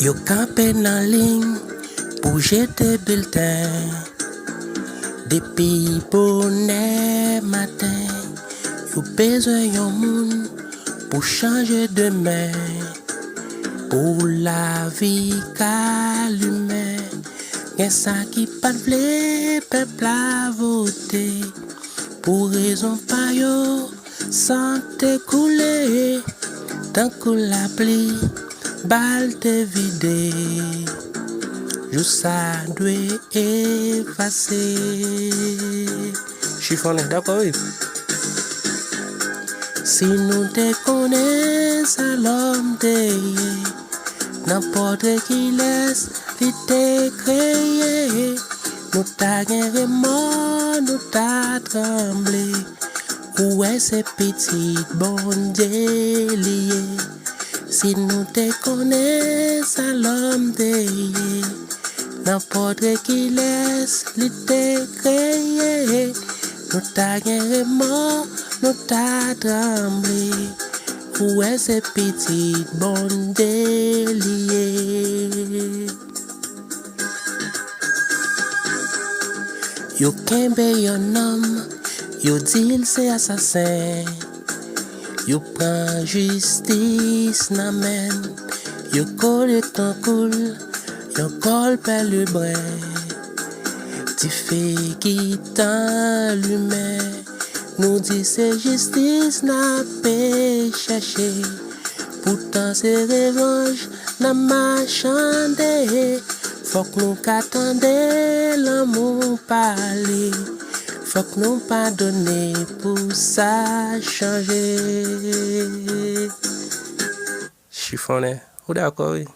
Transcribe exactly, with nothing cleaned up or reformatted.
Yo kanpe nan liy pou jete bilten. Depi bonè maten, yo bezwen yon moun pou chanje demen. Pou lavi ka limen, gen sa ki pa t vle pèp la vote. Pou rezon pa yo, san te koule, tankou lapli, bal te vide. Jou sa dwe efase. Chifonnen, dakò, wi. Si nou te konnen sa lòm te ye, nan pòtre kilès li te kreye, nou ta gen remò, nou ta tranble. Ou wè se pitit Bondye li ye. Si nou te konnen sa lòm te ye, nan pòtre kilès li te kreye, nou ta gen remò, nou ta tranble. Ou wè se pitit Bondye li ye. Yo kenbe yon nonm, yo di l se asasen. Yo pran jistis nan men l, yo kole tankou l, yon kòl pèlebren. Dife ki tan limen, nou di se jistis n ape chèche. Poutan se revanj n ap machande. Fòk nou ka tande lanmou pale. Fòk nou padone pou sa chanje. Chifonnen, ou dakò, wi?